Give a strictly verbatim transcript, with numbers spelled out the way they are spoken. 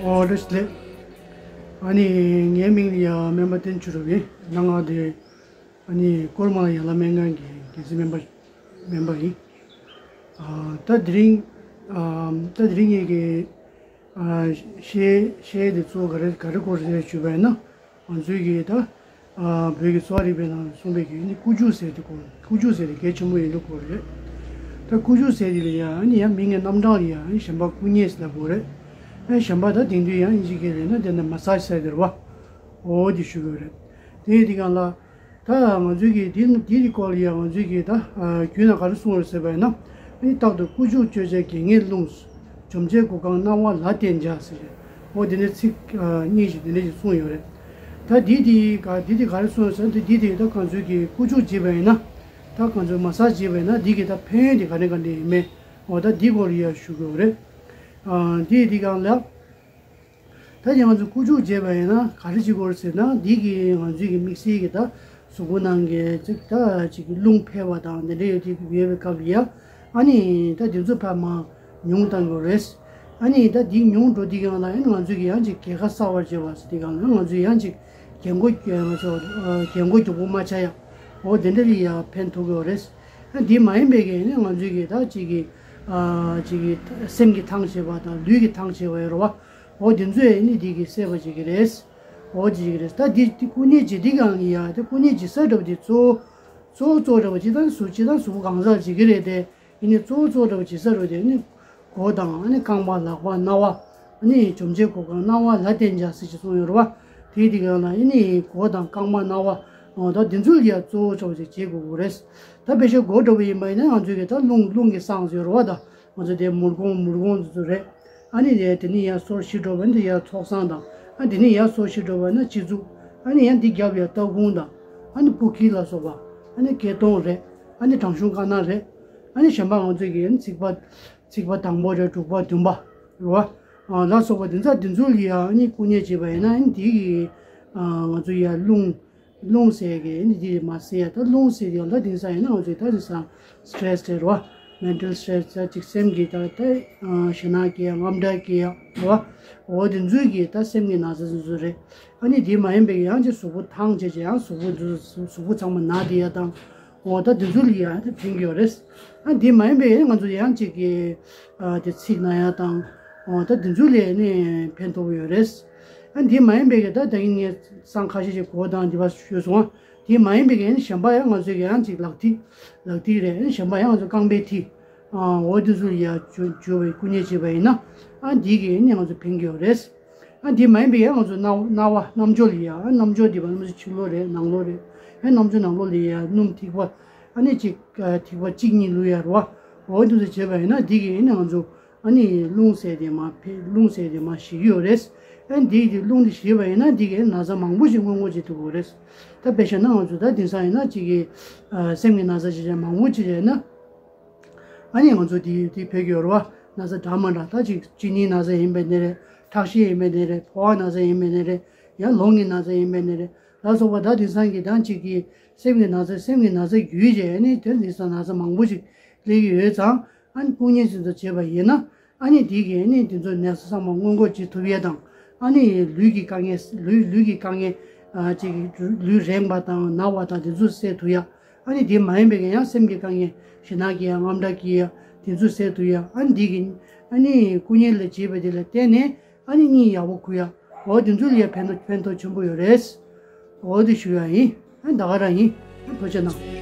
ཨོ་བཀྲ་ཤིས་བདེ་ལེགས། ཨ་ནི་ངའི་མིང་ལ་ཡ་སྨན་པ་བསྟན་ཆོས་གྲགས་ཡིན། གནའ་སྔ་དེ་ཨ་ནི་ཀོར་མ་ལ་ཡ་ལ་སྨན་ཁང་གི་འགན་འཛིན་སྨན་པ་སྨན་པ་ཡིན། ཨ་ད་དེ་རིང་ཨ་ད་དེ་རིང་ངེད་ཀྱི་ཨ་བཤད་བཤད་དེ་གཙོ་བོ་ག་རེ་ག་རེ་སྐོར་རེད་ཞུས་པ་ཡིན་ན། ང་ཚོའི་གི་ད་ཨ་བོད་ཀྱི་གསོ་བ་རིག་པའི་ནང་གསུངས་པའི་གི་ནི་སྐུ་མཇུག་ཟེར་དེ་སྐོར། སྐུ་མཇུག་ཟེར་དེ་གལ་ཆེན་པོ་ཡིན་ལུགས་སྐོར་རེད། ད་སྐུ་མཇུག་ཟེར་དེ་ལ་ཡ་ཨ་ནི་ཡ་མིང་གི་རྣམ་གྲངས་ལ་ཡ་ཨ་ནི་གཞན་པ་སྐུ་མཉེ་ཟེར་ལབ་དགོས་རེད། ཨ་གཞན་པ་ད་དེང་དུས་ཡང་ཨིན་ཇི་སྐད་རེད་ན་དེ་ནི་མ་སཱ་ཇི་ཟེར་དེ་རེད་བ། འོ་དེ་ཞུ་དགོས་རེད། དེ་ཡི་དེ་གང་ལ། ད་ང་ཚོའི་གི་འདི་འདི་རི་སྐོར་ལ་ཡང་ང་ཚོའི་གི་ད་རྒྱུད་ན་ག་རེ་གསུངས་རེད་ཟེར་བ་ཡིན་ན། ཨ་ནི་རྟག་ཏུ་སྐུ་མཇུག་གཅོད་བྱ་དགེ་བསྙེན་ལུང་། འཇོམས་བྱེད་གོ་བསྐང་སྣང་བ་ལ་བརྟེན་བྱ་ཟེར་རེད། འོ་དེ་འདྲའི་ཚིག་གཉིས་ཤིག་དེ་འདྲ་ཞིག་གསུངས་ཡོད་རེད། ད་འདི་འདི་ག་འདི་འདི་ག་རེ་གསུངས་ཡོད་ཟེར་ན་འདི་འདི་དེ་ད་ང་ཚོའི་གི་སྐུ་མཇུག་བྱེད་པ་ཡིན་ན། ད་ང་ཚོའི་མ་སཱ་ཇི་བྱེད་པ་ཡིན་ན་འདི་གི་ད་ཕན་ཡོན་དེ་ག་འདྲ་ག་འདྲ་ཡིན་མིན། འོ་ད་འདི་སྐོར་ལ་ཡང་ཞུ་དགོས་རེད། ཨ་འདི་འདི་གང་ལ། ད་ཀྱང་ང་ཚོ་སྐུ་མཇུག་བྱས་པ་ཡིན་ན་ག་རེ་བྱེད་དགོས་རེད་ཟེར་ན། འདི་གིས་ང་ཚོའི་གི་དམིགས་བསལ་གྱི་ད་གཟུགས་པོ་ནང་གི་ཅིག་ད་ཅིག་གི་རླུང་འཕེལ་བ་དང་དེ་འདྲ་ཡོད་དེ་ཡོད་པའི་སྐབས་ལ་ཡ། ཨ་ནི་ད་དེ་ཚོ་ཕར་མར་ཉུང་བཏང་དགོས་རེད། ཨ་ནི་ད་འདི་ཉུང་འགྲོ་དུས་སྒང་ལ་ཨ་ནི་ང་ཚོས་གི་ཡང་ཅིག་རྒྱལ་ཁ་གསར་བར་བྱེད་པ་ཟེར་དུས་སྒང་ལ་ང་ཚོས་ཡང་ཅིག་རྒྱན་གོས་ང་ཚོ་རྒྱན་གོས་མགྱོགས་པོ་མ་ཆགས་ཡ། འོ་དེ་འདྲ་ལ་ཡ་ཕན་ཐོགས་ཀྱི་ཡོད་རེད། ཨ་འདི་མ་ཡིན་པའི་གི་ཨ་ནི་ང་ཚོས་གི་ད་ཅིག་གི་ཨ་ཅིག་གི་སེམས་ཀྱི་ཐང་ཆད་པ་དང་ལུས་ཀྱི་ཐང་ཆད་པ་ཡོད་རེད་བ། འོ་དེ་ཚོས་ནི་འདི་གི་སེལ་བ་བྱེད་ཀྱི་རེད། འོ་དེ་བྱེད་ཀྱི་རེད། ད་འདི་འདི་སྐུ་མཉེ་བྱེད་འདི་གང་ཡིན་ཡ། དེ་སྐུ་མཉེ་བྱེད་ས་འདྲ་བ་དེ་གཙོ་བོ་གཙོ་བོ་གཙོ་བོ་འདྲ་བ་སྤྱིར་བཏང་གཟུགས་སྤྱིར་བཏང་གཟུགས་པོ་གང་སར་བྱེད་ཀྱི་རེད་དེ། ཡིན་ནི་གཙོ་བོ་གཙོ་བོ་འདྲ་བ་བྱེད་ས་རུ་དེ་ནི་མགོ་དང་ཨ་ནི་རྐང་པ་ལག་པ་རྣ་བ་ཨ་ནི་འཇོམས་བྱེད་གོ་བསྐང་སྣང་བ་ལ་བརྟེན་བྱ་ཟེར་ཅིག་གསུངས་ཡོད་རེད་བ། དེ་དེ་གང་ལ་ཨ་ནི་མགོ་དང་རྐང་པ་རྣ་བ་འོ་ད་འདི་ཚོ་ལ་ཡ་གཙོ་བོ་འདྲ་བ་ཅིག་བྱེད་དགོས་ཀྱི་རེད། ད་དཔེ་ཆ་མགོ་འདྲ་བ་ཡིན་པ་ཡིན་ན་ང་ཚོའི་གི་ད་རླུང་རླུང་གི་སྲང་ཟེར་རེད་བ་ད། ང་ཚོ་དེ་མུར་གོང་མུར་གོང་དེ་ཚོ་རེད། ཨ་ནི་དེ་དེ་ནས་ཡར་སོར་བཞི་འགྲོ་བ་ནི་དེ་ཡར་ཚོགས་བསགས་དང་། ཨ་དེ་ནས་ཡར་སོར་བཞི་འགྲོ་བ་ན་སྤྱི་གཙུག་ཨ་ནི་ཡང་འདི་རྒྱབ་ཡར་སྟ་གོན་དང་། ཨ་ནི་སྤུ་གི་ལ་སོགས་པ། ཨ་ནི་སྐེ་དོང་རེད། ཨ་ནི་བྲང་གཞུང་དཀར་ནག་རེད། ཨ་ནི་གཞན་པ་ང་ཚོའི་གི་ཨ་ནི་ཚིགས་པ་ཚིགས་པ་དང་པོ་རེད། དྲུག་པ་བདུན་པ་རེད་བ། ཨ་ལ་སོགས་པ་དེ་ཚོ་དེ་ཚོ་ལ་ཡ་ཨ་ནི་སྐུ་མཉེ་བྱེད་པ་ཡིན་ན་ཨ་ནི་དེ་གི་ཨ་ང་ཚོ་ཡ་རླུང་རླུང་ཟེར་གི་ཨ་ནི་དེ་མ་ཟེར་ཡ། ད་རླུང་ཟེར་ཡ་ལ་དེང་སང་ཡིན་ན་ང་ཚོས་ད་དེང་སང་སི་ཊེ་སི་རེད་བ། མེན་ཊལ་སི་ཊེ་སི། ད་ཅིག་སེམས་ཀྱི་ད་ད་ཞེད་སྣང་སྐྱེ་ཡ་དངངས་སྐྲག་སྐྱེ་ཡ་རེད་བ། འོ་དེ་ཚོའི་གི་ད་སེམས་ཀྱི་ན་ཚ་དེ་ཚོ་རེད། ཨ་ནི་དེ་མ་ཡིན་པའི་ཡང་ཅིག་གཟུགས་པོ་ཐང་ཆད་ཆད་ཡང་གཟུགས་པོ་དེ་ཚོ་གཟུགས་པོ་ཚང་མ་ན་བསྡད་ཡ་དང་། འོ་ད་དེ་ཚོ་ལ་ཡང་ད་ཕན་གྱི་ཡོད་རེད། ཨ་དེ་མ་ཡིན་པའི་ང་ཚོ་ཡང་ཅིག་གི་ཨ་དེ་ཚིགས་ན་ཡ་དང་། འོ་ད་དེ་ཚོ་ལ་ནི་ཕན་ཐོགས་ཡོད་རེད། ཨ་འདི་མ་ཡིན་པའི་གི་ད་ད་གིན་ངས་སང་ཁ་ཤས་ཤིག་གོ་དང་འདི་བ་ཞུས་སོང་། འདི་མ་ཡིན་པའི་གི་ཨ་ནི་གཞན་པ་ཡང་ང་ཚོའི་གི་ཡང་ཅིག་ལག་མཐིལ། ལག་མཐིལ་རེད། ཨ་ནི་གཞན་པ་ཡང་ང་ཚོ་རྐང་པའི་མཐིལ། ཨ་འོ་དེ་ཚོ་ལ་ཡ་འཇུ་འཇུ་བའི་སྐུ་མཉེ་བྱེད་པ་ཡིན་ན། ཨ་འདི་གི་ཨ་ནི་ང་ཚོ་ཕན་གི་ཡོད་རེད། ཨ་འདི་མ་ཡིན་པའི་ཡང་ང་ཚོ་རྣ་རྣ་བ་རྣམ་ཅོ་ལ་ཡ། ཨ་རྣམ་ཅོ་འདི་བ་རྣམ་ཅོ་ཕྱི་ལོགས་རེད། ནང་ལོགས་རེད། ཨ་རྣམ་ཅོ་ནང་ལོགས་ལ་ཡ་སྣུམ་ཐིགས་པ། ཨ་ནི་ཅིག་ཨ་ཐིགས་པ་གཅིག་གཉིས་བླུག་ཡ་རེད་བ། འོ་དེ་ཚོ་བྱེད་པ་ཡིན་ན་འདི་གི་ཨ་ནི་ང་ཚོ། ཨ་ནི་རླུང་ཟེར་དེ་མར་འཕེལ། རླུང་ཟེར་དེ་མར་ཞི་གི་ཡོད་རེད། ཨ་ནི་འདི་གི་རླུང་དེ་ཞི་བ་ཡིན་ན་འདི་གི་ན་ཚ་མང་པོ་ཞིག་སྔོན་འགོག་བྱེད་ཐུབ་ཀྱི་ཡོད་རེད། ད་དཔེ་བཞག་ན་ང་ཚོ་ད་དེང་སང་ཡིན་ན་ཅིག་གི་ཨ་སེམས་ཀྱི་ན་ཚ་ཅིག་ཅིག་མང་པོ་ཅིག་རེད་ན། ཨ་ནི་ང་ཚོ་དེ་དེ་ཕེབས་ཀྱི་ཡོད་རེད་བ། ན་ཚ་འདྲ་མ་འདྲ། ད་ཅིག་གཅིན་སྙི་ན་ཚ་ཡིན་པ་ནི་རེད། ཁྲག་ཤེད་ཡིན་པ་ནི་རེད། ཕོ་བ་ན་ཚ་ཡིན་པ་ནི་རེད། ཡང་ལོང་གི་ན་ཚ་ཡིན་པ་ནི་རེད། ལ་སོགས་པ་ད་དེང་སང་གི་ད་ཅིག་གི་སེམས་ཀྱི་ན་ཚ། སེམས་ཀྱི་ན་ཚ་བརྒྱུད་བྱས་ཨ་ནི་དེ་དེང་སང་ན་ཚ་མང་པོ་ཅིག་སླེབས་ཀྱི་ཡོད་ཙང་། ཨ་ནི་སྐུ་མཉེ་ཅིག་ཏུ་བྱེད་པ་ཡིན་ན། ཨ་ནི་དེ་གིས་ཨ་ནི་དེ་ཚོ་ནད་གཞི་ཚང་མ་སྔོན་འགོག་བྱེད་ཐུབ་ཡས་དང་། ཨ་ནི་ལུས་ཀྱི་དཀའ་ངལ། ལུས་ལུས་ཀྱི་དཀའ་ངལ། ཨ་ཅིག་ལུས་རེངས་པ་དང་ན་བ་དང་དེ་ཚོ་སེལ་ཐུབ་ཡ། ཨ་ནི་དེ་མ་ཡིན་པའི་གི་ཡང་སེམས་ཀྱི་དཀའ་ངལ། ཞེད་སྣང་སྐྱེ་ཡ། དངངས་སྐྲག་སྐྱེ་ཡ། དེ་ཚོ་སེལ་ཐུབ་ཡ། ཨ་ནི་དེ་གི་ཨ་ནི་སྐུ་མཉེ་ལ་བྱེད་པ་དེ་ལ་བརྟེན་ནས་ཨ་ནི་གཉིད་ཡག་པོ་ཁུག་ཡ། འོ་དེ་ཚོ་ལ་ཡ་ཕན་ཐོགས་ཕན་ཐོགས་ཆེན་པོ་ཡོད་རེད། འོ་དེ་ཞུ་ཡ་ཡིན། ཨ་ད་ག་རང་ཡིན། ཨ་ཐུགས་རྗེ་གནང་།